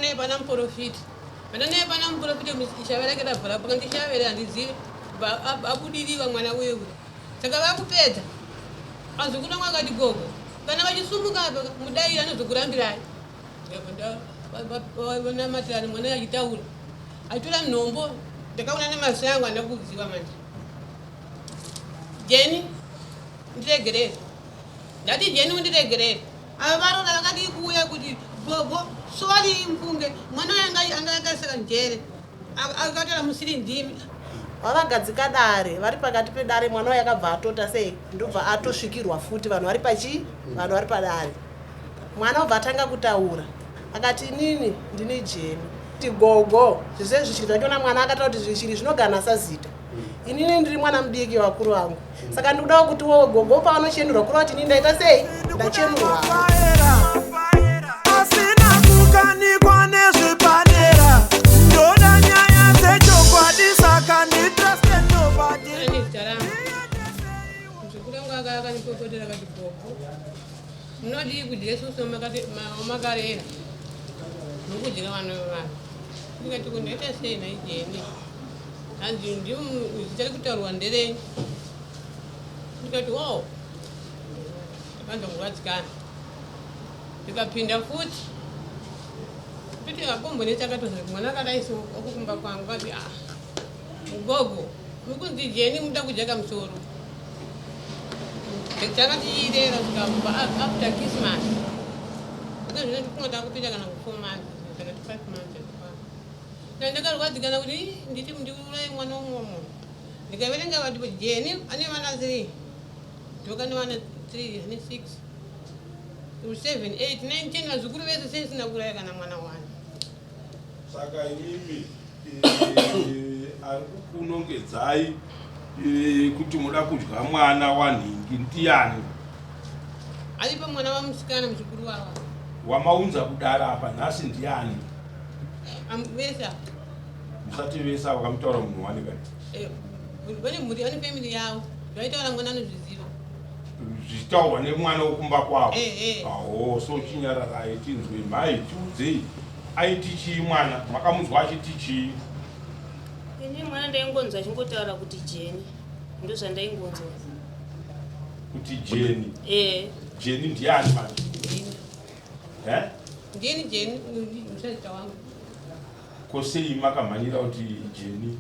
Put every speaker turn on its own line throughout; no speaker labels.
naye pana muprofita. Vana naye pana muprofita shave rake rabva rapo kandi shave re handizive abudiriwa mwana uye uyu. Saka vakupedza azukuru vangu akati gogo kana vachisumuka apa mudairi anozokurambirai. Vanamatirana mwana achitaura achitora nhombo ndakaona nemaziso angu handina kuziva manje. Jeni ndiregerere ndati Jeni undiregerere. Ava varoora vakadii kuuya kuti gogo sorry mfunge mwana uyu anga anga akaisaka njere akataura musiri ndimi.
Vavagadzika dare vari pakati pedare mwana uyu akabva atota sei ndobva atosvikirwa futi vanhu vari pachii vanhu vari padare mwana obva atanga kutaura akati inini ndini jeni ti gogo zvese zvishiri zvachona mwana akataura kuti zvishiri zvinogana sazita inini ndiri mwana mudiki vakuru vangu saka ndikudawo kuti wo gogo pavanochenurwa kureva kuti inini ndaita sei ndachenurwa
asina kukanikwa nezvepadera ndoda nyaya dzechokwadi saka nditraste nobody
Ane zita rangu. Muzukuru wangu akandipopotera akati gogo munodii kudya isusu wamakarera mukudya vana vevanhu ndikati ko ndaita sei nhai Jeni hanzi ndiwo zita rikutaurwa nderenyu ndikati wo ndakanzwa kurwadzikana ndikapinda futi nditi akombonetsa akatoza mwana akadai so okukumba kwangu ati ah gogo mukunzi Jeni muda kudya kamusoro takatiirera kusvika after Christmas zvino ndifunga takupinda kana ku 4 months kana kuti 5 months ndakarwadzikana kuti nditi ndiuraye mwana umwe munhu ndikaverenga vati Jeni ane vana 3 Dhoka ane vana 3 ane 6 7 8 9 10 vazukuru vese sei sina kuuraya kana mwana wani.
Saka imimi eh, ari kukunongedzai eh, kuti muda kudya mwana wanhingi ndiyani?
Aripo mwana wamusikana muzukuru wavo.
Wamaunza kudara apa nhasi ndiyani?
Vese ava.
Musati vese ava kamutaura munhu wani kani?
Eh, vane mhuri vane family yavo. Zvaitaura mwana anozviziva.
Zvichitaurwa nemwana wekumba kwavo.
Eh, eh.
Aho, so chinyararai tinzwe mhai tiudzei aiti chii mwana makamunzwa achiti chii?
Ini mwana ndaingonzwa achingotaura kuti Jeni. Ndozvandaingonzwa.
Kuti Jeni.
Eh.
Jeni ndiani manje? Eh?
Ndini Jeni musazita wangu.
Ko sei makamhanyira kuti Jeni?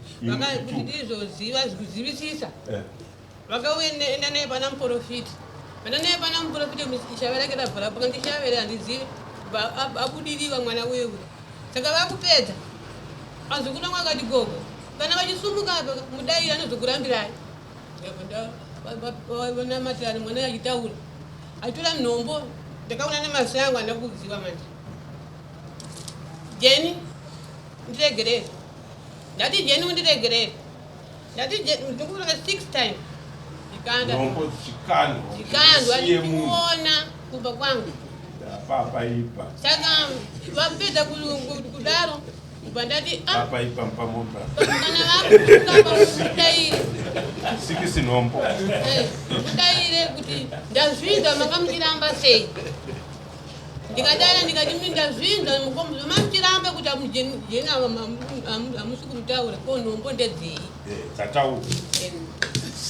Kuti ndizoziva kuzivisisa.
Eh.
Vakauenda naye pana muprofita. Vana naye pana muprofita shave rake rabva rapo kandi shave re handizive abudiriwa mwana uye uyu. Saka vakupedza. Azukuru vangu akati gogo kana vachisumuka apa mudairi anozokurambirai. Vanamatirana mwana achitaura. Achitora nhombo ndakaona nemaziso angu handina kuziva manje. Jeni ndiregerere. Ndati Jeni undiregerere. Ndati ndikuona 6 times. Ndikanda.
Nhombo dzichikandwa.
Dzikandwa ndichiona kumba kwangu.
Papa ipa.
Saka vapedza kudaro ndibva ndati ah.
Papa ipa mupamomba.
Kana vakutuka pakudaire.
Sikisi nhombo.
Eh, kudaire kuti ndazvinzwa manga muchiramba sei. Ndikadara ndikati mimi ndazvinzwa mukombo mamuchiramba kuti amujeni hamusi kumutaura ko nhombo ndedzei.
Eh, dzataura.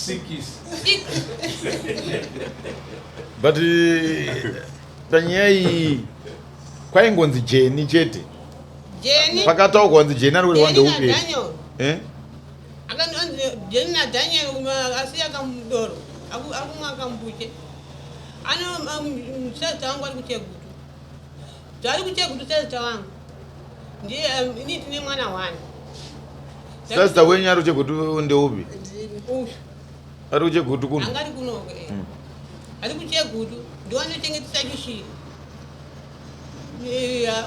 Sikisi.
But panyaya iyi kwaingonzi Jeni chete.
Jeni.
Pakataurwa kunzi Jeni ari kurehwa ndeupi?
Eh? Akanzi Jeni na Daniel asiya kamudoro akumwa kambuche. Ano musazita wangu ari kuchegutu. Zvaari kuchegutu sazita wangu. Ndiye ini tine mwana wani.
Sazita wenyu ari kuchegutu ndeupi?
Uyu.
Ari kuchegutu kuno.
Anga ari kuno. Eh. Ari kuchegutu ndiwo anochengetesa chishiri.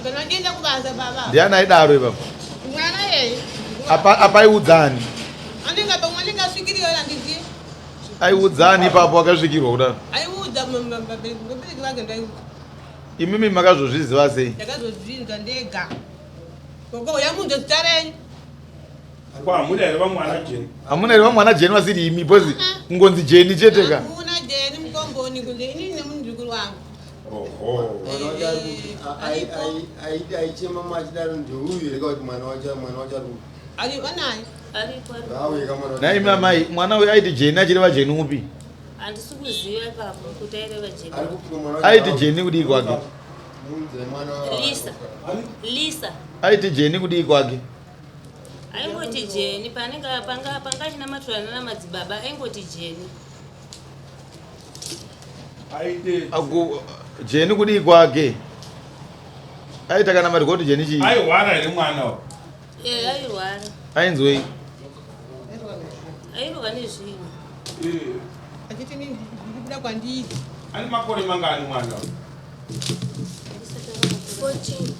Kana achienda kubasa baba.
Ndiani aidaro ipapo?
Mwana yeye.
Apa apaiudzani?
Anenge apa mwana anenge asvikiriwa handizivi.
Aiudzani ipapo akasvikirwa kudaro?
Aiudza vabereki vake ndaiudza.
Imimi makazozviziva sei?
Ndakazozvinzwa ndega. Gogo yamunzwa zita renyu.
Ko hamuna here vamwana Jeni?
Hamuna here vamwana Jeni vasiri imi because kungonzi Jeni chete ka.
Hamuna Jeni mukomboni kunze inini nemuzukuru wangu.
Oho.
Aripo.
Aichema machidaro ndeuyu here kuti mwana wacho mwana wacho ari
Ari anaye.
Aripo, aripo.
Ngauye kamwana wacho.
Nai mai, mwana uyu aiti Jeni achireva Jeni upi?
Handisi kuziva ipapo kuti aireva Jeni.
Ari kupika mwana wacho.
Aiti Jeni kudii kwake?
Munze mwana wa-
Lisa. Lisa.
Aiti Jeni kudii kwake?
Aingoti Jeni panenge panga panga achinamatirana namadzibaba aingoti Jeni.
Aite
Jeni kudii kwake? Aita kana mari kuti Jeni chii?
Airwara here mwana uyu?
Eh, airwara.
Ainzwei?
Airwa nezvinhu.
Eh,
Achiti nini ndikubuda kwandiri.
Ane makore mangani mwana uyu?
14.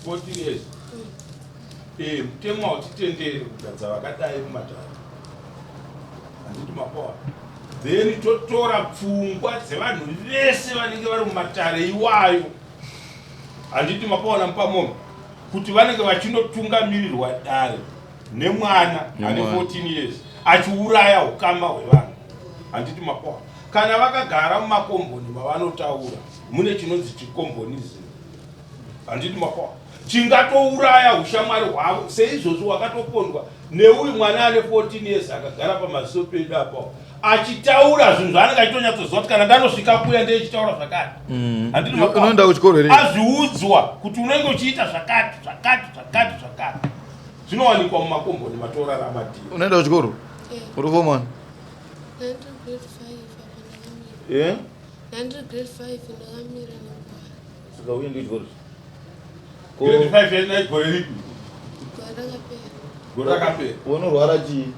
14 years. Eh, mutemo hautitenderi kugadza vakadai mumatare. Handiti mapoa? Then totora pfungwa dzevanhu vese vanenge vari mumatare iwayo. Handiti mapoa namupamombe? Kuti vanenge vachinotungamirirwa dare nemwana ane
Nemwana.
14 years achiuraya ukama hwevanhu. Handiti mapoa? Kana vakagara mumakomboni mavanotaura mune chinonzi chikombonism. Handiti mapoa? Chingatouraya ushamwari hwavo seizvozvo wakatopondwa neuyu mwana ane 14 years akagara pamaziso pedu apapo achitaura zvinhu zvaanenge achitonyatsoziva kuti kana ndanosvika kuya ndeichitaura zvakati. Handiti mapoa?
Unoenda kuchikoro here?
Azviudzwa kuti unenge uchiita zvakati zvakati zvakati zvakati. Zvinowanikwa mumakomboni matorarama dhiri.
Unoenda kuchikoro?
Eh.
Uri form one?
Ndandiri grade 5 apa ndakamira.
Eh?
Ndandiri grade 5 ndakamira nenguva.
Saka uende kuchikoro.
Grade 5 yaina gore ripi?
Gore rakapera.
Gore rakapera.
Unorwara chii?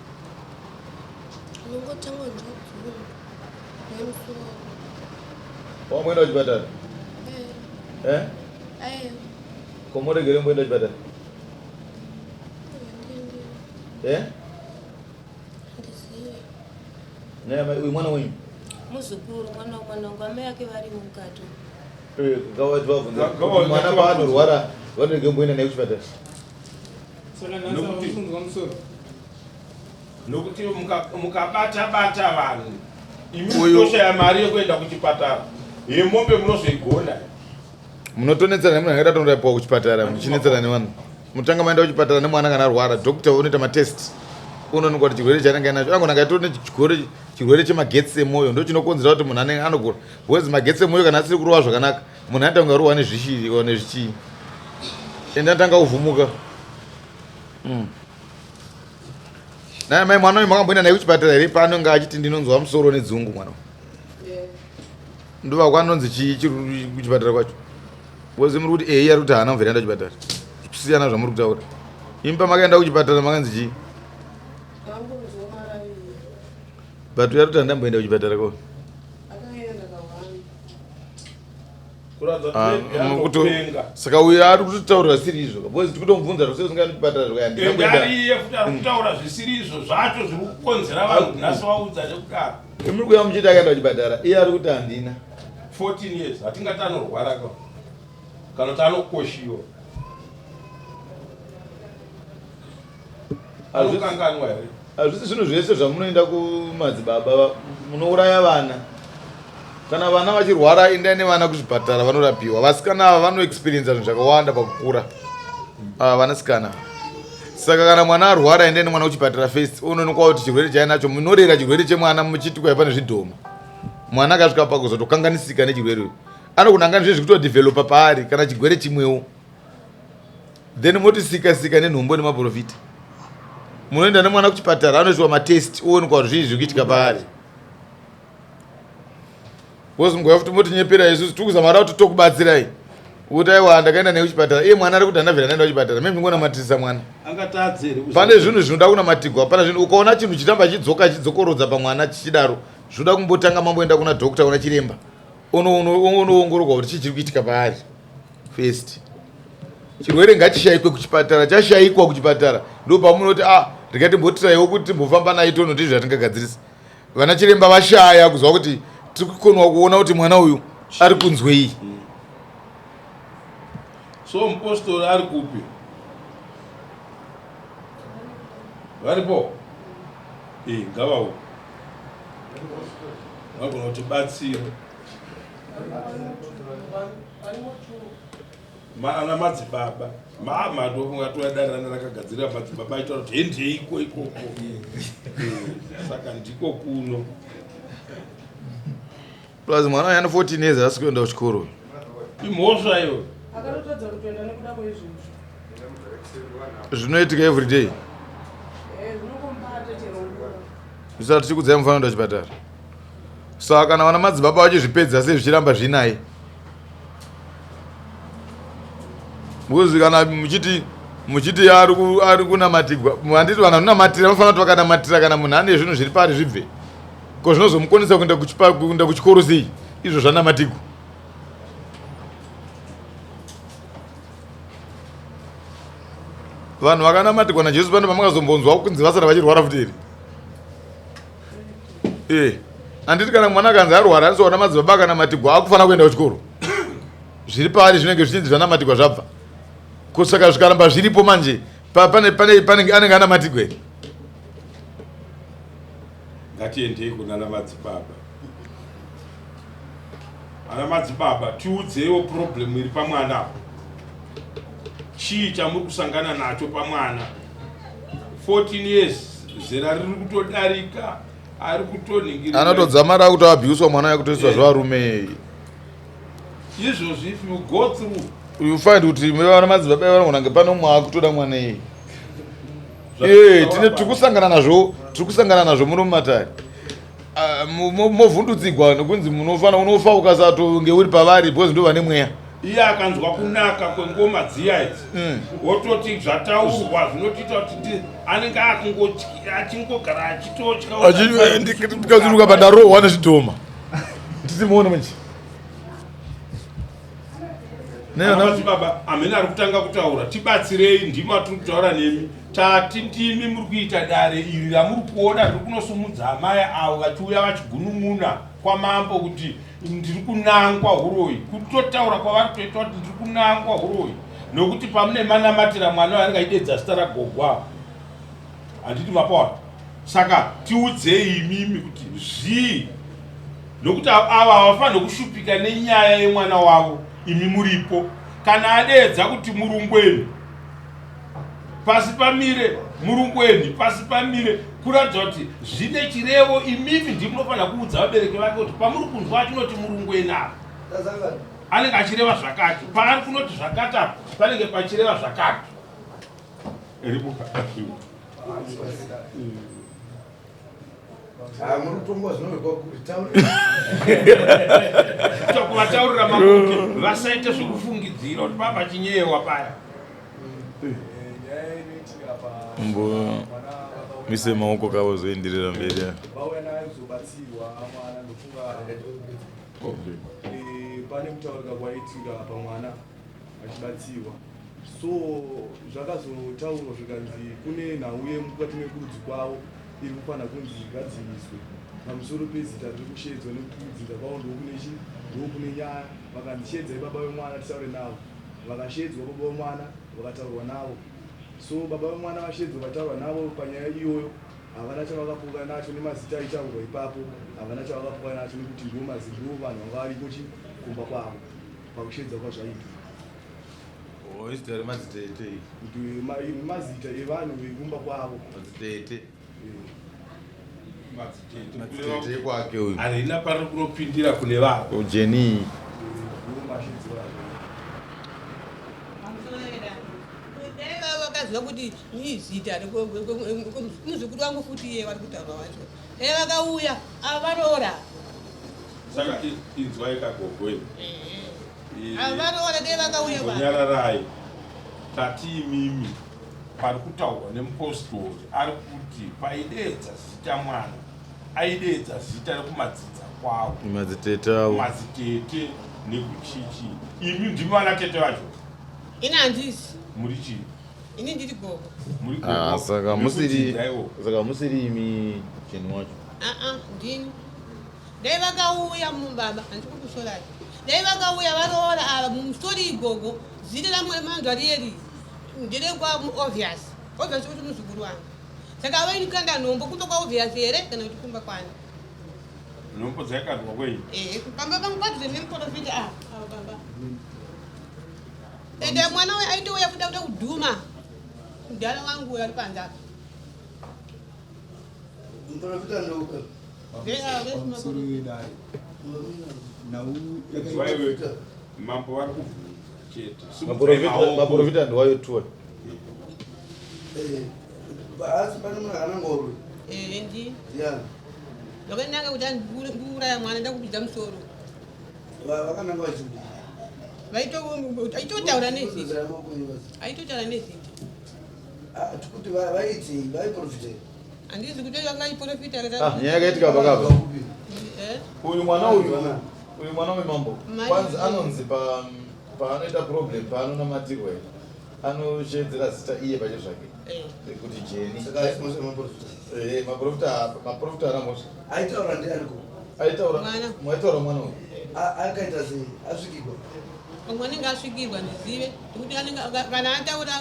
Ndinongotanga kunzwa dzungu nemusoro.
Wamboenda kuchipatara?
Eh.
Eh?
Aiwa.
Komoregere mboenda kuchipatara?
Handiendi.
Eh?
Handizivi.
Naye mai, uyu mwana wenyu?
Muzukuru, mwana wamwana wangu, amai ake varimo mukati.
Eh, ngavati vabvunze.
Ngava-
Mwana
ngavabvunze.
paanorwara vanorege mboenda naye kuchipatara.
Saka nhasi
Nokuti-
hauri musoro.
Nokuti mukabata bata vanhu imi
Uyu-
munoshaya mari yekuenda kuchipatara yemombe munozoigona.
Munotonetsana nemunhu angaita tonorapiwa kuchipatara, muchinetsana nevanhu. Mutanga maenda kuchipatara nemwana kana arwara, doctor unoita matest. Unoonekwa kuti chirwere chaanenge anacho. Angona akaita chirwere chemagetsi emwoyo ndo chinokonzera kuti munhu anenge anogura. Because magetsi emwoyo kana asiri kurova zvakanaka, munhu anoita kunge arohwa nezvishiri kana nezvichii. Ende anotanga kuvhumuka. Naye mai, mwana uyu makamboenda naye kuchipatara here paanonge achiti ndinonzwa musoro nedzungu mwana uyu? Ndova kwanonzi chii chiri kuchipatara kwacho? Because muri kuti eyi, ari kuti haana kubvira aenda kuchipatara. Kusiyana zvamuri kutaura. Imi pamakaenda kuchipatara makanzi chii?
Angonzwa maraviro.
But uyu ari kuti handamboenda kuchipatara ko.
Akaenda kawanda.
Kuratidza
Ah,
kuti maybe anotopenga.
Saka uyu ari kutotaura zvisiri izvo. Because tiri kutomubvunza zvose usingaendi kuchipatara zvakaya
Ende
ndingamboenda.
ari iye futi ari kutaura zvisiri izvo zvacho zviri kukonzera vanhu kuti nhasi vaudza nekudaro.
Imi muri kuuya muchiti akaenda kuchipatara, iye ari kuti handina.
14 years hatingati anorwara ka kana kuti anokoshiwa. Anokanganwa here?
Hazvisi zvinhu zvese zvamunoenda kumadzibaba, munouraya vana. Kana vana vachirwara, endai nevana kuzvipatara vanorapiwa. Vasikana ava vanoexperiensa zvinhu zvakawanda pakukura, ava vanasikana. Saka kana mwana arwara, endai nemwana kuchipatara first, unoonekwa kuti chirwere chainacho. Munorera chirwere chemwana muchiti kwai pane zvidhoma. Mwana akasvika pakuzotokanganisika nechirwere, anogona anga nezve zvikutodevelopa paari kana chirwere chimwewo. Then moti sika sika nenhombo nemaprofita. Munoenda nemwana kuchipatara, anoitwa matest, oonekwa kuti zvii zviri kuitika paari. Because mugova futi motinyepera isusu tiri kuzama kuda kuti tokubatsirai, kuti aiwa ndakaenda naye kuchipatara, iye mwana ari kuti handabvira ndaenda kuchipatara. Mimi ngonamatirisa mwana.
Angatadze here?
Pane zvinhu zvinoda kunamatigwa. Pana zvinhu ukaona chinhu chitamba chidzoka chidzokorodza pamwana chichidaro, zvinoda kumbotanga mamboenda kuna doctor, kuna chiremba, unoongororwa kuti chii chiri kuitika paari first. Chirwere ngachishayikwe kuchipatara. Chashayikwa kuchipatara, ndo pamunoti a regai timbotiraiwo kuti timbofamba naye tonoti zvatingagadzirisa. Vana chiremba vashaya kuzwa kuti tiri kukonwa kuona kuti mwana uyu ari kunzwei.
So mupostori ari kupi? Varipo? E, ngavauye, vagona kutibatsira. Ana madzibaba mama ndofunga todarirana rakagadzirira madzibaba aitaura kuti hendeiko ikoko. Saka ndiko kuno.
Plus mwana uyu ane 14 years asi kuenda kuchikoro.
Imhosva iyo.
Akatotadza kutoenda nekuda kweizvozvo.
Zvinoitika every day.
Eh, zvinongombata chero nguva.
Zvisati tichikudzai mufanira kuenda kuchipatara. Saka kana vana madzibaba vachizvipedza sei zvichiramba zvinaye? Because kana muchiti muchiti ari kunamatigwa handiti vanhu vanonamatira vanofanira kuti vakanamatira kana munhu ane zvinhu zviri paari zvibve. Ko zvinozomukonesa kuenda kuenda kuchikoro sei izvo zvanamatigwa? Vanhu vakanamatigwa naJesu pane pamakazombonzwa kunzi vasara vachirwara futi here? Eh, handiti kana mwana akanzi arwara anozoona madzibaba akanamatigwa akufanira kuenda kuchikoro. Zviri paari zvinenge zvichinzi zvanamatigwa zvabva. Ko saka zvikaramba zviripo manje pane pane panenge anenge anamatigwa here?
Ngatiendei kunana madzibaba. Ana madzibaba tiudzeiwo problem iri pamwana apo. Chii chamuri kusangana nacho pamwana? 14 years zera riri kutodarika ari kutoningirira.
Anotodzamara akutoabhuswa mwana akutoiswa zvevarume.
Izvozvi if you go through
you find kuti vana madzibaba vanogona kunge pane umwe akutoda mwana iyeye. Eh, tine tiri kusangana nazvo, tiri kusangana nazvo muno mumatare. Ah, movhundudzigwa nekunzi munofana unofa ukasatonge uri pavari because ndo vane mweya.
Iye akanzwa kunaka kwengoma dziya idzi wototi zvataurwa zvinotiita kuti anenge achingogara achitotya.
Ndikazuruka pandarohwa nezvidhoma. Ndisimuone manje.
Madzibaba amene ari kutanga kutaura, tibatsirei, ndimi atiri kutaura nemi. Tati ndimi muri kuita dare iri ramuri kuona riri kunosumudza amai avo vachiuya vachigunun'una kwamambo kuti ndiri kunangwa huroyi. Kutotaura kwavari kutoita kuti ndiri kunangwa huroyi nokuti pamune manamatira mwana uyo anenge achidedza zita ragogo avo. Handiti mapaona? Saka tiudzei imimi kuti zvii, nokuti ava havafanirwi kushupika nenyaya yemwana wavo imi muripo. Kana adeedza kuti murungweni pasi pamire, murungweni pasi pamire, kuratidza kuti zvine chirevo. Imimi ndimi munofanira kuudza vabereki vake kuti pamuri kunzwa achinoti murungweni apa anenge achireva zvakati, paari kunoti zvakati apa panenge pachireva zvakati. Kuvataurira makuti vasaite zvekufungidzira kuti papa chinyeyewa paya.
Mbo mise maoko kavo zoenderera mberi.
Pane kutaurika kwaitika pamwana achibatsirwa so zvakazotaurwa zvikanzi kune nhau yemukati mekurudzi kwavo iri kufanira kunzi igadziriswe pamusoro pezita riri kusheedzwa nekuti kudzinza kwavo ndokunechi ndokune nyaya. Vakanzi sheedzai baba vemwana titaure navo. Vakasheedzwa baba vemwana vakataurwa navo. So baba vemwana vasheedzwa vataurwa navo panyaya iyoyo havana chavakapoka nacho nemazita aitaurwa ipapo havana chavakapoka nacho nekuti ndiwo mazi ndiwo vanhu vanga variko chi kumba kwavo pakusheedza kwazvaitwa.
Oh, izita remadzitete iri.
Kuti mazita evanhu vekumba kwavo.
Madzitete.
Madzitete.
Madzitete kwake uyu.
Harina pariri kunopindira kune vanhu.
Ujeni.
Vakaziva kuti izita muzukuru wangu futi iye vari kutaura wacho. Dai vakauya ava varoora.
Saka inzwai kagogo imi.
Ava varoora dai vakauya va.
Nyararai. Tati imimi pari kutaurwa nemupostori ari kuti paideedza zita mwana aideedza zita rekumadzidza kwavo.
Madzitete avo.
Madzitete nekuchichi. Imi ndimi vana tete vacho.
Ini handisi.
Muri chii?
Ini ndiri gogo.
Muri gogo.
Ah, saka musiri
Nekudzidza iwo.
saka musiri imi chinhu wacho.
Ah ah, ndini. Dai vakauya mubaba, handisi kukusorai. Dai vakauya varoora ava mumusori igogo, zita ramwanhu arieri nderekwa obvious. Obvious kuti muzukuru wangu. Saka vaikanda nhombo kumba kwa obvious here kana kuti kumba kwani?
Nhombo dzaikandwa kwei?
Eh, pamba pangu padhuze nemuporofita ava, ava baba. Ende mwana uyu aitouya kuda kuda kudhuma mudhara wangu uyo ari panze apa.
Muprofita ndouka.
Pamusoro wedare nhau
Waiwe,
yakaita
mambo vari kubvunza chete. Simudzai maoko.
Maprofita ndiwayo tuwa.
Asi pane munhu akananga urwe.
Eh, ndi
Ndiani?
vakananga kuti andikuuraya mwana ndakupidza musoro.
Vakananga vachiti.
Aitotaura nezita, aitotaura nezita.
Tikuti vaiti vaiprofita.
Handizi kuti vangaiprofita.
Ah, nyaya yakaitika pakapa.
Eh?
Uyu mwana uyu, uyu mwana uyu mambo.
Mai-
Kwanzi anonzi pa paanoita problem paanonamatirwa here. Anoshedzera zita iye pache zvake.
Eh.
Kuti Jeni.
Saka haisi mhosva yemaprofita.
Eh, maprofita maprofita ana mhosva.
Aitaura ndianiko?
Aitaura.
Mwana.
Mwaitaura mwana uyu.
Akaita sei? Asvikirwa.
Pamwe anenge asvikirwa ndizive nekuti anenge kana ataura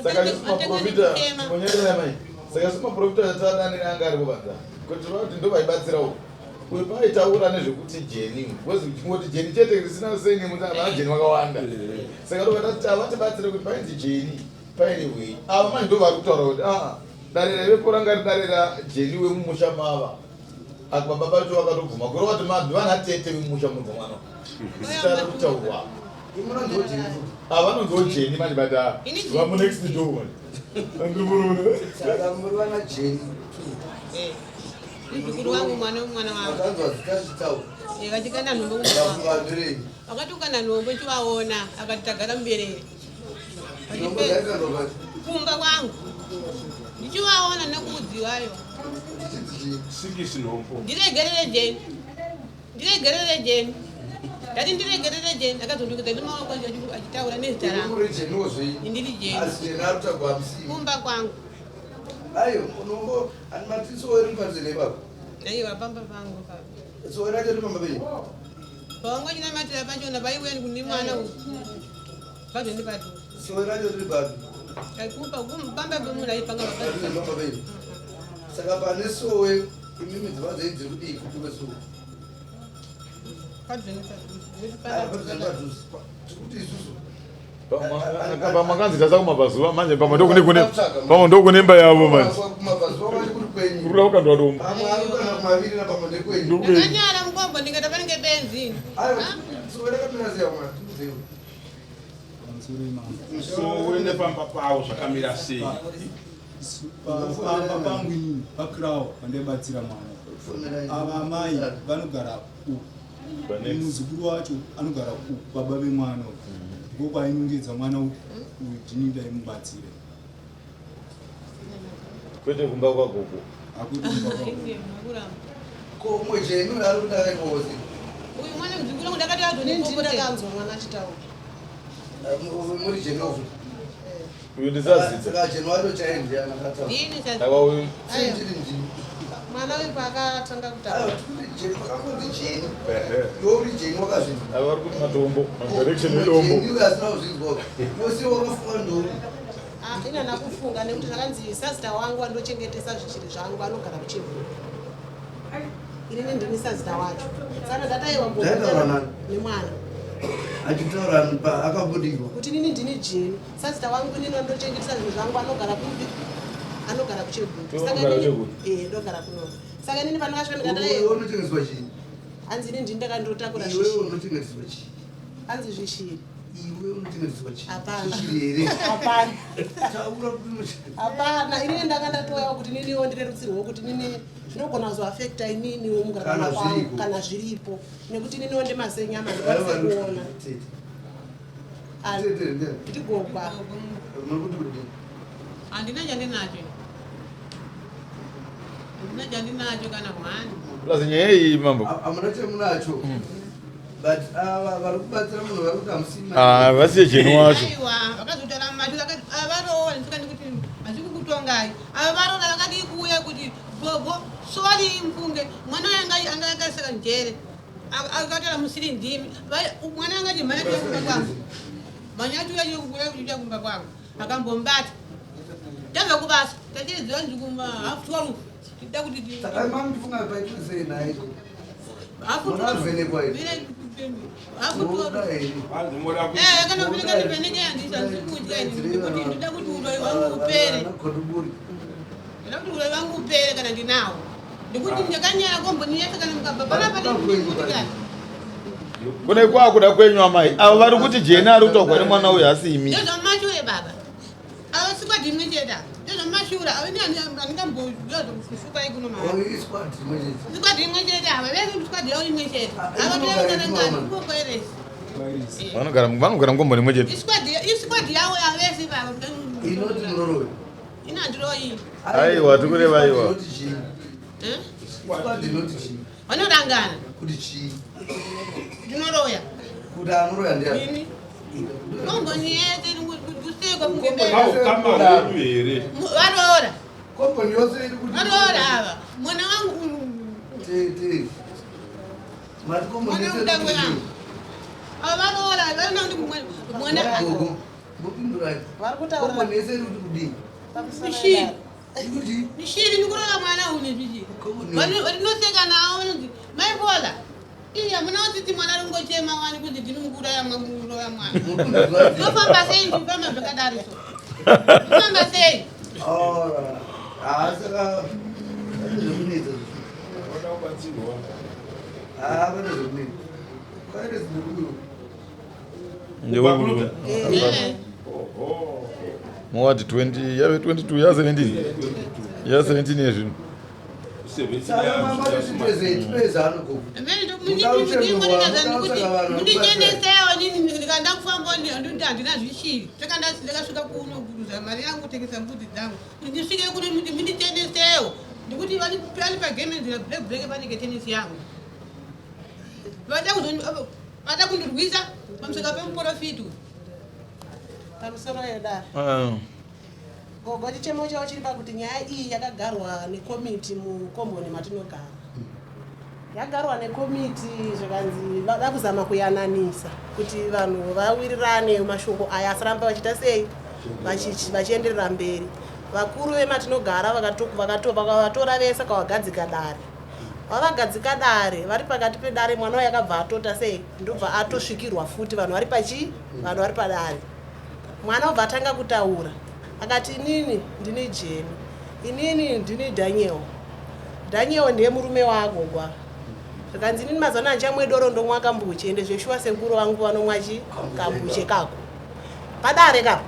Saka isusu maprofita monyerera mai. Saka isusu maprofita tadanira anga aripo panza. Kuti vati ndo vaibatsira uko. Uyu paaitaura nezvekuti Jeni, because chingoti Jeni chete risina sei nemuti vana Jeni vakawanda. Saka ndo vatati avatibatsire kuti painzi Jeni paine wei. Ava manje ndo vari kutaura kuti ah dare raivepo ranga ri dare raJeni wemumusha mava. Asi baba vacho vakatobvuma kureva kuti mabvi vana tete vemumusha munobva mwana. Zita riri kutaurwa. Ah, vanonziwo Jeni manje but ah,
Ini Jeni.
vamu next door manje. Andiri
Saka muri vana Jeni.
Muzukuru wangu mwana wemwana wangu.
Vakanzwa zita zvichitaura.
Eh, vachikanda nhombo kumba kwangu.
Vafunga ndirei.
Vakati ukanda nhombo chivaona akati tagara muberere.
Nhombo dzaikandwa pasi.
Kumba kwangu. Ndichivaona nekuudziwayo.
Sikisi nhombo.
Ndiregerere Jeni. Ndiregerere Jeni. Ndati ndiregerere Jeni akazondokudza nemaoko achitaura nezita rangu.
Muri Jeniwo zvei?
Ndiri Jeni.
Asi Jeni ari kutagwa hamusi.
Kumba kwangu.
Ayo, unombo ani matiso eri mupanzene ipapo.
Aiwa pamba pangu papa.
Sowe racho riri pamba penyu.
Pawanga chinamatira pachona paiuya kune mwana uyu. Pazvende padhuze.
Sowe racho riri papi?
Kumba pamba pemunhu aipanga
Riri pamba penyu. Saka pane sowe imimi dzimba dzenyu dziri kudii kuti kwesowe?
Padhuze nepadhuze.
Ayo, padhuze nepadhuze. Tikuti isusu.
Pamakanzi tasa kumabvazuva manje pamwe ndokune kune pamwe ndokune imba yavo manje.
Kumabvazuva kwacho kuri kwenyu.
Kuri kuda kukandwa dombo.
Pamwe ari kana kumavirira pamwe ndekwenyu.
Ndakanyara mukombo ndikati panenge benzi.
Ayo, sowe rakamira sei mwana? Tikudzei.
pamusoro yemambo.
Sowe nepamba pavo zvakamira sei?
Pamba pangu inini pakirawo pandaibatsira mwana. Ava amai vanogara uku. Muzukuru wacho anogara uku baba vemwana uyu. Ndiko kwainongedza mwana uyu uyu ndini ndaimubatsira.
Kwete kumba kwagogo.
Hakuti kumba kwagogo.
Ko umwe Jeni uyu ari kuti akaikozi.
Uyu mwana muzukuru wangu ndakati
Ini ndini ndakanzwa mwana achitaura.
Muri Jeni ofu.
Uyu ndisazidza.
Saka Jeni wacho chaiye ndiani akataura?
Ndini sazidza.
Saka uyu
Aiwa.
Ndini ndini.
Mwana uyu paakatanga kutaura.
Jeni pakangonzi Jeni. Iwe uri Jeni wakazvinzwa.
Ava vari kuti matombo, direction yedombo.
Jeni uyu asina kuzvinzwa. Wose wakafunga ndouri.
Ah, ini handina kufunga nekuti zvakanzi sazita wangu andochengetesa zvichiri zvangu anogara kuchivhu. Inini ndini sazita wacho. Saka ndataiwa
Ndaitaura nani?
nemwana.
Achitaura akabudirwa.
Kuti inini ndini Jeni. Sazita wangu inini andochengetesa zvinhu zvangu anogara kupi? Anogara kuchegutu.
Iwe
Saka
unogara
inini
kuChegutu?
eh ndogara kuno. Saka inini pandakasvika
Iwe
ndikati
unochengeteswa chii?
hanzi inini ndini ndakandotakura
Iwe
zvishiri.
unochengeteswa chii?
Hanzi zvishiri.
Iwe unochengeteswa chii?
Hapana.
Zvishiri here?
Hapana.
Taura kuti unochengeteswa.
Hapana, inini ndanga ndatoyawo kuti ininiwo ndirerutsirwewo kuti inini zvinogona kuzoafekta ininiwo mukurarama
Kana
kwangu
zviripo.
kana zviripo nekuti ininiwo ndemasenyama ndikwanise kuona.
Tete.
Ah,
Tete ndiani?
Ndigogwa.
Muri kuti kudii?
Handina chandinacho. Handina chandinacho kana hwani.
Plus nyaya iyi mambo.
Hamuna chemunacho. But ava vari kubatsira munhu vari kuti hamusima.
Ah, vasiye Jeni wacho.
Aiwa, vakazotaura macho vakati avaroora ndisingandi kuti hazvisi kukutongai. Ava varoora vakadii kuuya kuti gogo sori mufunge mwana uyu anga anga akaisaka njere. Akataura musiri ndimi. Mwana anga achimhanya kuuya kumba kwangu. Mhanya achiuya kuuya kuuya kumba kwangu. Akambombata. Tabva kubasa tachiziva nzikuma half 12. Tida kuti
Saka mamufunga paitwa sei naye?
Half
Munavhenekwa here?
12. Kana kuveneka ndiveneke handisi handisi kudya ini nekuti ndoda kuti uroyi hwangu upere. Ndoda kuti uroyi hwangu upere kana ndinawo. Ndikuti ndakanyara komboni yese kana mukabva panapa ndikuti kana.
Kune kwakuda kwenyu amai avo vari kuti jena ari kutaurwa nemwana uyu hasi imi.
Ndezvamashure baba. Avo sikwadi imwe chete ava. Ndezvamashure avo ini handingamboziva zvokushupa ikuno mari. Sikwadi imwe chete ava vese sikwadi yavo imwe chete. Ava toyangarangani kukoeresi.
Vanogara vanogara mukomboni imwe chete.
Isikwadi isikwadi yavo ava vese baba.
Inoti muroroyi.
Ini handiroyi.
Aiwa tikureva aiwa.
Eh?
Squad inoti chii?
Vanorangana.
Kuti chii?
Ndinoroya.
Kuti anoroya ndiani?
Ini. Komboni yese kusekwa
Paukama hwedu here?
Varoora.
Komboni yose iri kuti
Varoora ava. Mwana wangu
Tete. Mati komboni
mwana
yose iri
mudangwe
kuti
wangu. Ava varoora varina kuti mwana
Gogo. Mbopindurai.
Vari kutaura.
Komboni yese iri kuti kudii?
mishiri.
Ikuti
Mishiri ndikurova mwana uyu nezvizvi. Varinoseka navo vanonzi mai Bola. Iya muna utsitsi mwana ari kungochema wani kuti ndini mukuuraya mwana mwana. Ndofamba sei ndifamba zvakadaro so. Ndofamba sei?
Ora. Ah saka pane zvekunetsa.
Vanoda kubatsirwa.
Ah pane zvekunetsa. Kwaite zvinekuyo.
Eh.
Mowati 20 yave 22 ya 17 ya 17 yezvino.
Saka mama titeze tipezano gogo.
Mundichendesewo nini ndikanda kufamba ndikuti handina zvishiri saka ndakasvika kuno kuruza mari yangu kutengesa mbudzi dzangu kuti ndisvike kuno muti mundichendesewo ndikuti vari pagemenzira black black panenge tenisi yangu vada kundirwisa pamusaka pemuporofiti uyu.
Pamusoro yedare. Gogo chichemo chavo chiri pakuti nyaya iyi yakagarwa nekomiti mukomboni matinogara. Yagarwa nekomiti zvikanzi vada kuzama kuyananisa kuti vanhu vawirirane mashoko aya asaramba vachiita sei vachienderera mberi. Vakuru vematinogara vakavatora vese kavagadzika dare. Vavagadzika dare vari pakati pedare mwana uyu akabva atota sei ndobva atosvikirwa futi vanhu vari pachi vanhu vari padare. Mwana obva atanga kutaura akati inini ndini Jeni inini ndini Daniel. Daniel ndiye murume waagogwa. Zvikanzi inini mazuva ano handichamwe doro ndomwa kambuche ende zveshuwa sekuru vangu vanomwa chi kambuche kako. Padare kapo.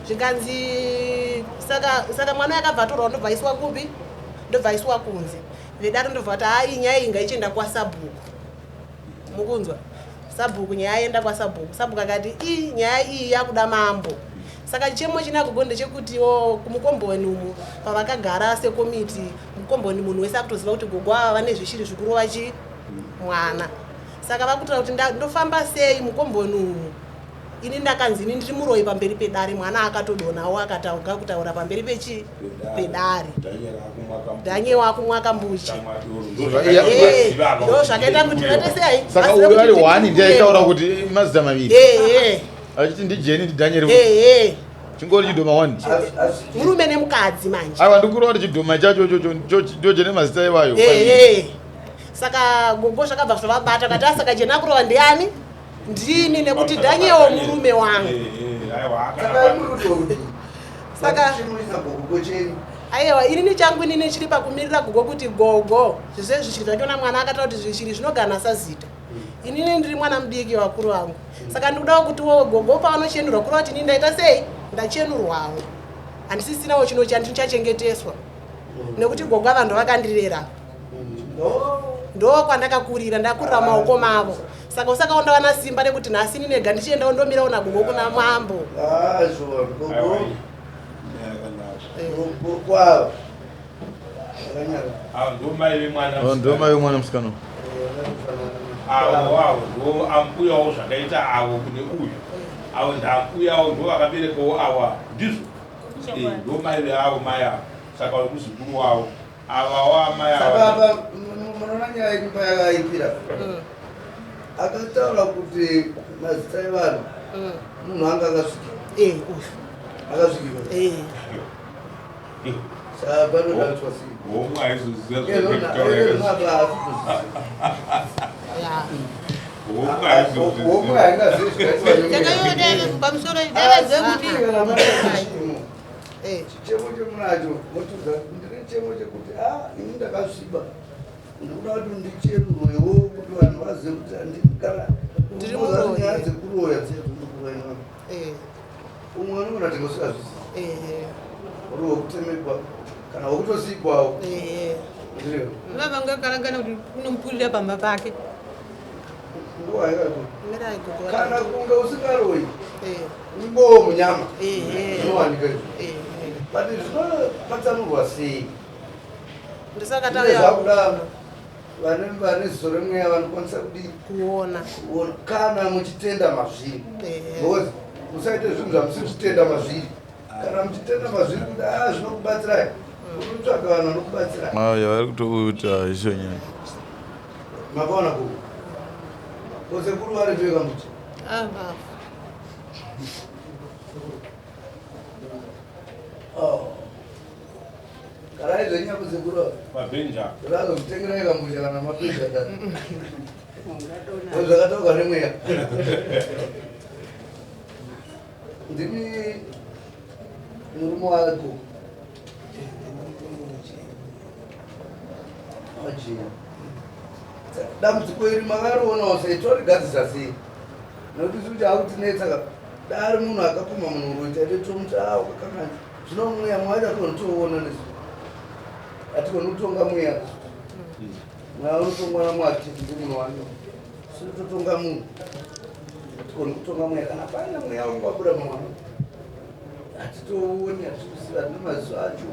Zvikanzi saka saka mwana uyu akabva atorwa ndobva aiswa kupi? Ndobva aiswa kunze. Vedare ndobva vati haa nyaya iyi ngaichienda kwasabhuku. Mukunzwa? Sabhuku nyaya yaenda kwasabhuku. Sabhuku akati ii nyaya iyi yakuda mambo. Saka chichemo china gogo ndechekutiwo kumukomboni umu pavakagara sekomiti mukomboni munhu wese akutoziva kuti gogo ava vane zvishiri zvikurova chi mwana. Saka vakutaura kuti ndofamba sei mukomboni umu ini ndakanzi ini ndiri muroyi pamberi pedare mwana akatodonawo akatauka kutaura pamberi pechi pedare. Daniel akumwa kambuche. Ndo zvakaita kuti vate sei?
Saka uyu ari one ndiye aitaura kuti mazita maviri. Achiti ndiJeni ndiDaniel. Chingori chidhoma one.
Murume nemukadzi manje.
Aiwa ndikureva kuti chidhoma chacho ndo chine mazita iwayo.
Saka gogo zvakabva zvavabata kati asaka jena kurova ndiani? Ndini nekuti Daniel murume wangu. Saka aiwa inini changu inini chiri pakumirira gogo kuti gogo zvese zvishiri zvachona mwana akataura kuti zvishiri zvinogana sazita. Inini ndiri mwana mudiki vakuru vangu. Saka ndikudawo kuti wo gogo pavanochenurwa kureva kuti inini ndaita sei? Ndachenurwawo. Handisisinawo chino chandichachengeteswa. Nekuti gogo ava ndovakandirera. Ndo kwandakakurira, ndakurira mumaoko mavo. Saka usakaonda vana simba rekuti nhasi ini nega ndichiendawo ndomirawo nagogo kuna mambo.
Ah sure gogo. Gogo kwavo.
Avo ndo mai vemwana.
Ndo mai vemwana musikana.
Avo avo ndo ambuyawo zvakaita avo kune uyu. Avo ndambuyawo ndo vakaberekawo awa ndizvo. Ndo mai veavo mai avo. Saka uri muzukuru wavo. Avawo amai ava.
Saka apa munoona nyaya yedu payakaipira. Akataura kuti mazita evanhu munhu anga akasvikirwa.
Uyu.
Akasvikirwa. Saka panoda kuitwa sei?
Homwe haizoziva
Apa
zvakataura.
apa haasi kuziva. Homwe haingazivi zvikaitwa
Saka iwo dai pamusoro dai kuti
Chichemo chemunacho motiudza kuti ndine chemo chekuti a ini ndakasviba, ndikuda kuti ndichenurwewo kuti vanhu vazive kuti handikana
Ndiri muroyi.
Nyaya dzekuroya dzedzindokuroya, umwe unogona kuti ngosingazvisi uri wekutemekwa kana wekutosikwawo. Ndiriyo.
Vavanga karangana kuti unomupurira pamba pake.
Nguva yakati
Mirai gogo.
Kana kunge usingaroyi, ungowo munyama zvinowanika izvo, but zvinopatsanurwa sei?
Ndisaka
Zvine
tauya
zvakuda vane ziso remweya vanokwanisa kudii?
Kuona.
Kuona kana muchitenda mazviri, because musaite zvinhu zvamusiri kutenda mazviri. Kana muchitenda mazviri kuti a zvinokubatsirai, unotsvaga vanhu vanokubatsirai.
Aya vari kutokuita isho nyaya.
Makaona kuku kosekuru vari vega muti.
Ah.
Oh. Garai zvenyu apo sekuru.
Pabhenja.
Razokutengerai kambucha kana mapizha tatu. Zvakataurwa nemweya. Ndimi murume wako. Majiya. Dambudziko iri makarionawo sei? Torigadzisa sei? Nekuti isu kuti akutinetsa ka. Dai munhu akapumha munhu uroyi taite tomuti a wakakangana. Zvino mweya mwacho hatigoni kutoona nesu. Hatigoni kutonga mweya. Mweya unotongwa naMwari chete, ndiye munhu wani. Isu totonga munhu. Hatigoni kutonga mweya kana paine mweya wangu wabuda mumwana. Hatitooni, hatikuziva, hatina maziso acho.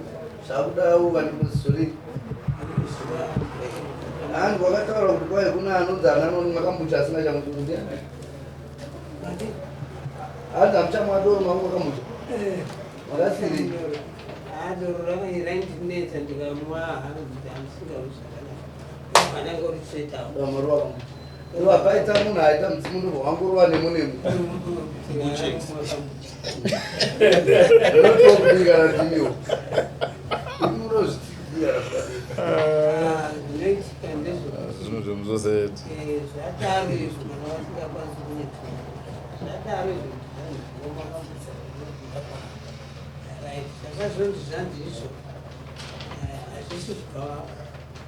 Zvakudawo vane maziso rei. Hanzi wakataura kuti kwai kuna anonzi ananoni makambucha asina chamuti ndiani? Hanzi hamuchamwa doro mangu makambucha. Makasiri.
Doro raindinetsa, ndikamwa hanzi hamusingawi zvakanaka, anenge uritsvetawo.
Damaro wakambucha. Iwa paita munhu aita mudzimu ndobva wangorova nemo nemo. Unotokudii kana ndimiwo? Imi munozvitsikidii kana zvikadii?
Zvinoitika ndezvekuti
Zvinhu zvemusosety.
Zvadaro izvo kana vasingakwanisi kunetsera zvadaro izvo kuti zvanzi right, zvakazonzi zvanzi izvo hazvisi kubva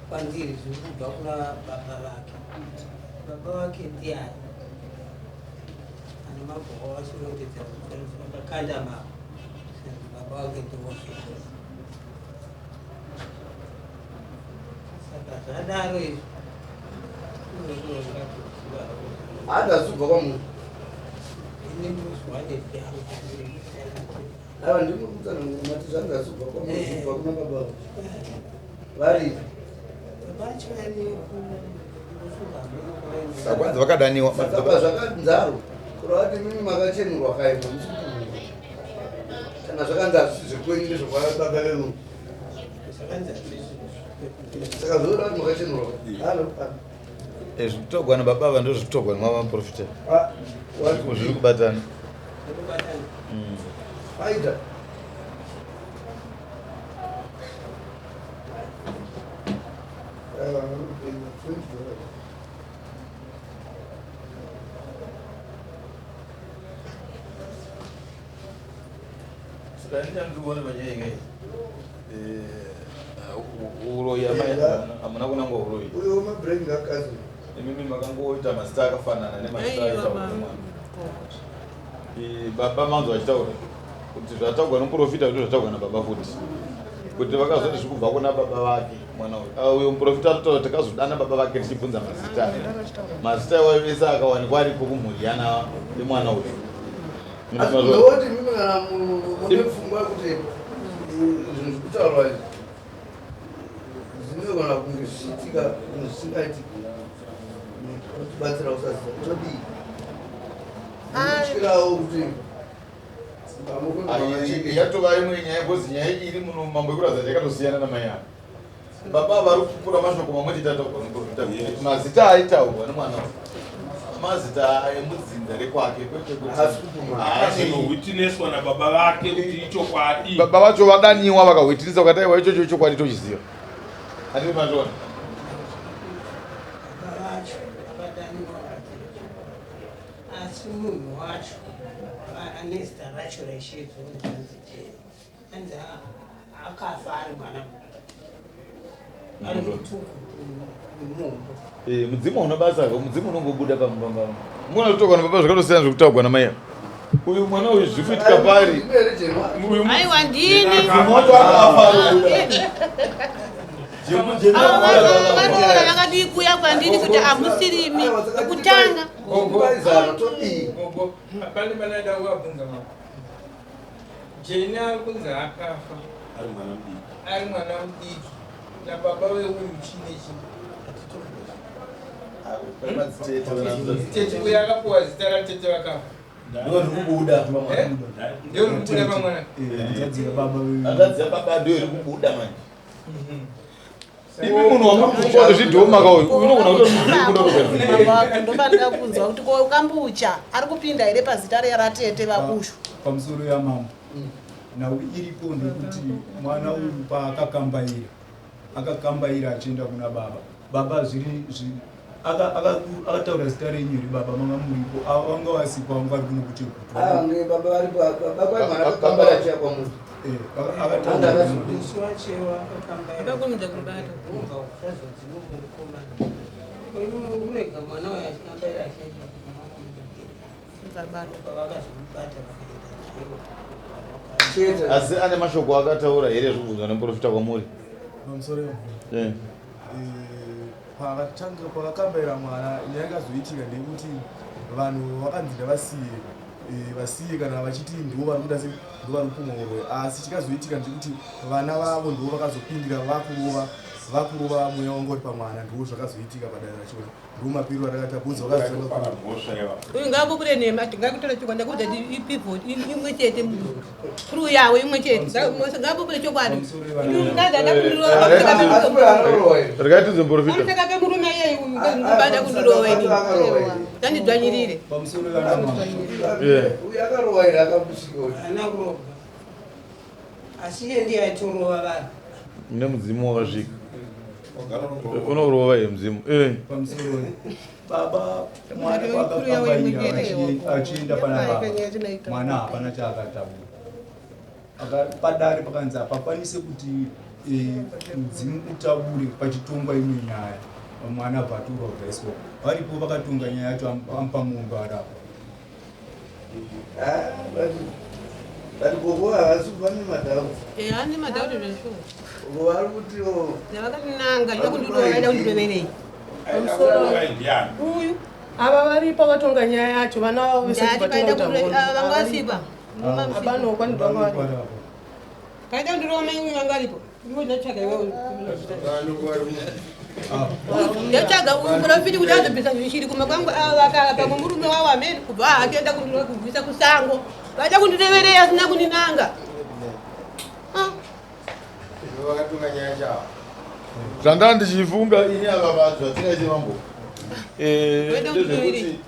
kwandiri, zviri kubva kuna baba vake. Baba vake ndiani? Ane mabhuku vachirongedzera kuti vakakanda mavo, zvanzi baba vake ndiwozvo. Saka zvadaro izvo.
Hanzi hazvisi kubva kwamunhu. Aiwa, ndimukutsanangura mati zvanzi hazvisi kubva kwamunhu, zviri kubva kuna baba vake. Varipi?
Saka kwanzi vakadaniwa.
Saka pazvakanzaro kureva kuti mimi makachenurwa kaimba musi kutumira. Kana zvakanzi hazvisi zvekwenyu ndezvekwababa vemunhu. Saka zvoreva kuti makachenurwa. Halo.
Zvitogwa nababa ava ndozvitogwa nemamaprofita.
Ah,
Zviri kubatana.
Aida.
Saka ndichandikuona panyaya ingai uroyi, hamuna kunangwa uroyi.
Uyo wemabrain ngakazi.
Imimi makangoita mazita akafanana nemazita aitaurwa nemwana. Baba manzo vachitaura kuti zvataurwa nomuprofita ndo zvataurwa nababa futi, kuti vakazoti zviri kubva kuna baba vake mwana uyu. Ah, uyo muprofita atotaura, takazodana baba vake tichibvunza mazita. Mazita iwayo ese akawanikwa aripo kumhuri yana yemwana uyu.
Asi ndoti mimi kana mune pfungwa yekuti zvinhu zviri kutaurwa izvi zvinogona kunge zvichiitika, zvinhu zvisingaitiki, otibatsira kusaziva todii? Tyirawo kuti
Yatova imwe nyaya, because nyaya iri muno mambo ekuratidza yakatosiyana namai ava. Baba vari kupura mashoko mamwe chete ataurwa nomuprofita, kuti mazita aitaurwa nemwana uyu mazita emudzinza rekwake, kwete kuti
Akazonowitineswa nababa vake kuti ichokwadi.
Baba vacho vadaniwa vakahwitirisa vakati aiwa, ichocho ichokwadi tochiziva. Handiri mazviona?
Baba vacho vakadaniwa vakati Rine zita racho raishedzwa kunzi hanzi Jeni. Hanzi akafa ari mwana mudiki. Ari mutuku mumombo.
Eh, mudzimu hauna basa ka mudzimu unongobuda pamupamba muna kutoka nababa zvakatosiyana zvekutaugwa namai ava. Uyu mwana uyu zviri kuitika pari Uyu
Aiwa, ndini.
Mudzimu wacho akafa
Varoora vakadii kuuya kwandiri kuti hamusirimi kutanga.
Gogo, pane panaida kuvabvunza mama. Jeni ari kunzi akafa
Ari mwana mudiki.
Ari mwana mudiki nababa veuyu chine chi tete uyu akapuwa zita ratete vakafa.
Ndo riri kubuda.
Eh? Ndio riri kubuda pamwana.
Hanzvadzi yababa.
Hanzvadzi yababa ndio iri kubuda manje. Imi munhu wamuri zvidhoma ka uyu unogona kutomukuda.
Baba, ndofanira kunzwa kuti ko kambucha ari kupinda here pazita ratete vakushu?
Pamusoro yamambo, nhau iripo ndekuti mwana uyu paakakambaira, akakambaira achienda kuna baba. Baba zviri akataura zita renyu here baba? Manga muripo? Vanga vasipo, vanga vari kuno kuChegutu.
Ange baba vari baba mwana akakambara achiya kwamuri.
Akataura.
Musi wachewa akakambaira.
Akakurumidza kubata.
Kubva kusazodzimu mukomana. Urega mwana uyu achikambaira achienda kumwana mudiki. Vakazomubata vakaenda naye.
Asi ane mashoko akataura here zvekubvunzwa nemuprofita kwamuri?
Pamusoro.
Eh.
Pakatanga pakakambaira mwana, nyaya yakazoitika ndeyekuti vanhu vakanzi ngavasiye, vasiye kana vachiti ndo vari kuda se ndo vari kupumwa uroyi. Asi chikazoitika ndechekuti vana vavo ndo vakazopindira vakurova mweya wanga uri pamwana. Ndo zvakazoitika padare rachona, ndo mapiro arakata bvunza vakazotanga.
Uyu ngaapupure nhema, tingakutora chokwadi ndakuudza kuti ipivot imwe chete, kuru yawo imwe chete, ngaapupure chokwadi.
Regai tinzwe muprofita.
Pamusaka pemurume iyeyi uyu ngabada kundirova ini, tandidzvanyirire.
Pamusoro yanamambo.
Uyu akarowa here? Akambusvika?
Haana kurova. Asi iye ndiye aitorova vanhu.
Mune mudzimu wakasvika unorova ye mudzimu. Eh.
Pamusoro baba, mwana paakakambaira achienda pana baba, mwana hapana chaakataura. Padare pakanzi hapakwanise kuti mudzimu utaure pachitongwa imwe nyaya. Mwana abva atorwa kubvaiswa varipo, vakatonga nyaya yacho, amupa mombe arapa.
But gogo havasi vane madhauti.
Ane madhauti zveshuwa.
Gogo vari kutiwo
Yavakatinanga yokundirova, vaida kundiroverei?
Uyu ava varipo vatonga nyaya yacho, vana vavo vese.
Ndati paida vanga vasipa.
Hapana ukwanidwa vari.
Paida kundirova mai uyu vanga varipo. Ndatsvaga iwewe, ndatsvaga uyu profiti kuti azobvisa zvishiri kuma kwangu. Ava vakapa kumurume wavo amene kubva akienda kubvisa kusango, vaida kundireverei asina kundinanga.
Vakatonga nyaya chavo.
Zvandanga ndichifunga ini ava vanhu zvatingaite mambo, ndezvekuti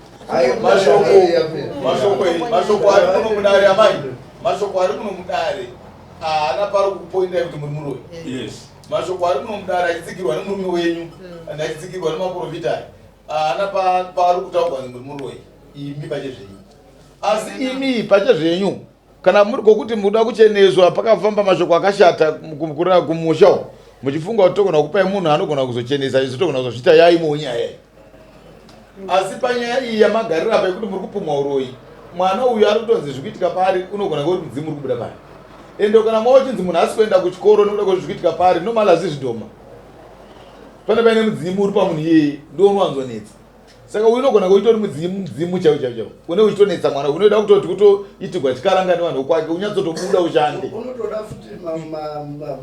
mashoko ari kuno mudare, amai, mashoko ari kuno mudare haana pari kupoindai kuti muri muroyi. Mashoko ari kuno mudare achitsigirwa nemurume wenyu and achitsigirwa nemaprofita aya, haana paari kutaurwa kuti muri muroyi imi pachezvenyu. Asi imi pachezvenyu, kana muri kwokuti muda kucheneswa, pakafamba mashoko akashata kumusha uko, muchifunga kuti togona kupai munhu anogona kuzochenesa, isu togona kuzozviita yaimowo nyaya iyi. Asi panyaya iyi yamagariro apa yekuti muri kupumwa uroyi, mwana uyu ari kutonzi zvikuitika paari unogona ngekuti mudzimu uri kubuda pari. Ende kana mwa uchinzi munhu asi kuenda kuchikoro nekuda kwezviri kuitika paari, normally hazvi zvidhoma, pane paine mudzimu uri pamunhu iyeye ndo unowanzonetsa. Saka uyu unogona kuitori mudzimu, mudzimu chaiwo chaiwo chaiwo une uchitonetsa mwana, unoida kutoti kutoitigwa chikaranga nevanhu kwake, unyatsotobuda ushande.
Unotoda futi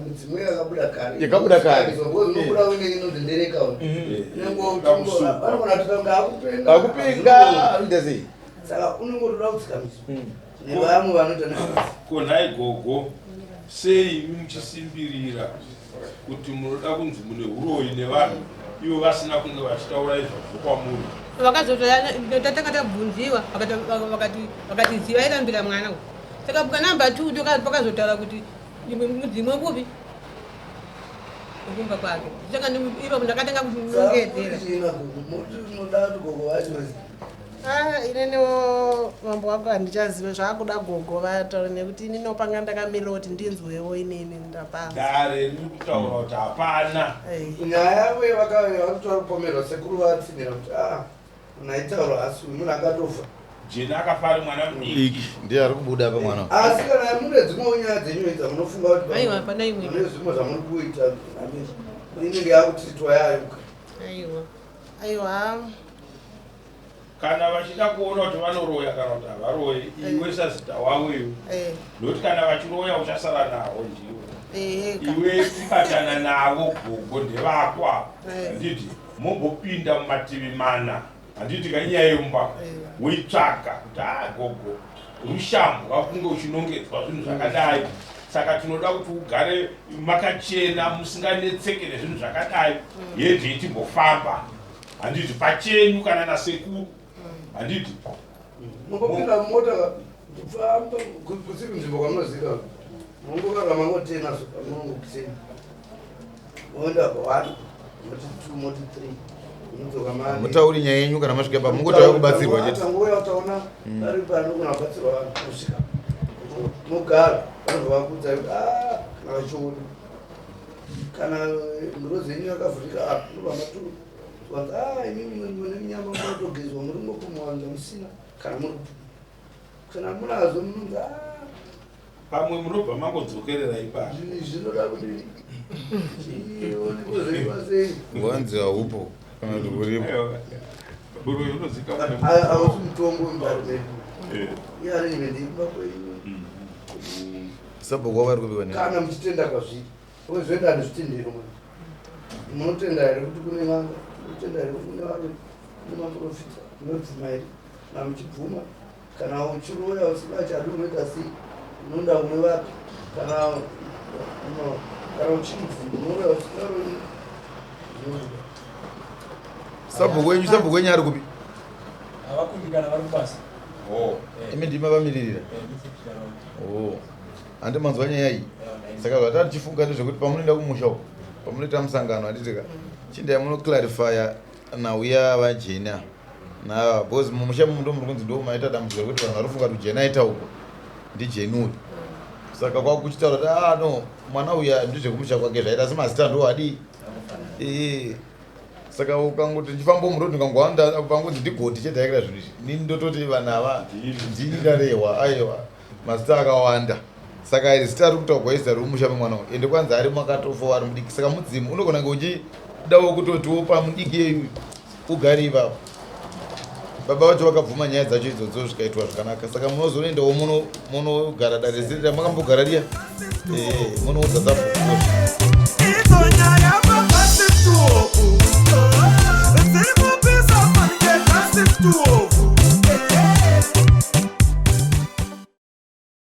midzimu yakabuda kare.
Yakabuda kare.
Unobuda une inonzi ndereka. Vanogona kutoita kunge akupenga.
Akupenga, anoita sei?
Saka unongotoda kutsikamiswa nevamwe vanoita nezvazvo.
Ko nhai gogo, sei imi muchisimbirira kuti munoda kunzi mune uroyi nevanhu ivo vasina kunge vachitaura izvozvo kwamuri?
Vakazotatanga tabvunziwa, vakati ziva irambira mwana uyu. Saka buka namba two pakazotaura kuti mudzimu wekupi wekumba kwake. Saka ipapo ndakatanga kunongedzera.
China gogo, muti unoda kuti gogo vacho
Ah, ininiwo mambo wangu handichazive zvaakuda gogo vataura nekuti ininiwo panga ndakamirira kuti ndinzwewo inini ndapaa
Dare riri kutaura kuti hapana.
Nyaya yavo yavakataura kupomerwa sekuru vatsinhira kuti a munhu aitaura asi uyu munhu akatofa.
Jeni akafa ari mwana mudiki.
Ndiye ari kubuda apa mwana.
Asi kana mune dzimwewo nyaya dzenyu idzi munofunga kuti
Aiwa, hapana imwe.
mune zvimwe zvamuri kuita inenge yakutitwa yayuka.
Aiwa.
Aiwa.
Kana vachida kuona kuti vanoroya kana kuti havaroyi, iwe sazita wavo iwe. Nokuti kana vachiroya uchasara navo ndiwe. Iwe kubatana navo gogo ndevako ava. Handiti mombopinda mumativi mana. Handiti kainyaya yemumba woitsvaga kuti a gogo rushambwa kunge uchinongedzwa zvinhu zvakadai. Saka tinoda kuti ugare makachena musinganetseke nezvinhu zvakadai. Yedhe timbofamba. Handiti pachenyu kana nasekuru. Handiti
Mungopinda mumota kufamba kusiri nzvimbo kwamunoziva mungogara mangotena munongokutena moenda pa one moti two moti three munodzoka mane
Mutauri nyaya yenyu kana masvika pa mungotauya kubatsirwa chete.
Tangouya utaona pari panogona kubatsirwa vanhu kusvika mogara vanhu vakuudzai kuti "Ah, kana vachiona kana ndiro dzenyu yakavhurika apa ndobva matu vanzi a imimi mune munyama munotogezwa muri mokumwanza musina kana muri kana munazo munonzi a
pamwe munobva mangodzokerera ipapo.
Zvinhu zvinoda kuti zvionekwe zvoitwa sei.
Wanzi haupo kana kuti uripo.
Uroyi unozikanwa
Hausi mutombo wemudare medu. Iarrangement yekumba kwenyu.
Sabhuku wavo ari kupikwa nei?
Kana muchitenda kwazviri. Zvoenda nezvitendero manje. Munotenda here kuti kune n'anga? Munotenda here kuti kune varoyi? Kune maprofita? Munobvuma here? Kana muchibvuma, kana uchiroya usingachadi unoita sei? Unoenda kune vapi? Kana kana uchinzi unoroya usingaroyi zvinobuda.
Sabhuku wenyu, sabhuku wenyu ari kupi?
Havakundikana vari kubasa.
Oh. Imi ndimi mavamiririra. Oh. Handi manzwa nyaya iyi. Saka zvatari tichifunga ndezvekuti pamunoenda kumusha uko, pamunoita musangano handiti ka. Chindai munoclarifya nhau yavajeni ava. Nava because mumusha mumu ndo muri kunzi ndo maita dambudziko rekuti vanhu vari kufunga kuti jeni aita uko ndijeni uyu. Saka kwakuchitaura kuti ah no mwana uyu ndezvekumusha kwake zvaita asi mazita ndo adii. Eh. Saka ukangoti ndichifamba muroad ndikangowanda pangonzi ndigoti chete akaita zvinhu izvi. Nini ndototi vanhu ava ndini ndarehwa aiwa mazita akawanda. Saka iri zita riri kutaurwa izita remumusha memwana uyu ende kwanzi ari makatofa ari mudiki saka mudzimu unogona kunge uchidawo kutotiwo pamudiki yeyu ugare ipapo. Baba vacho vakabvuma nyaya dzacho idzodzo zvikaitwa zvakanaka saka munozoendawo munogara dare ziri ramakambogara riya munoudza sabhuku.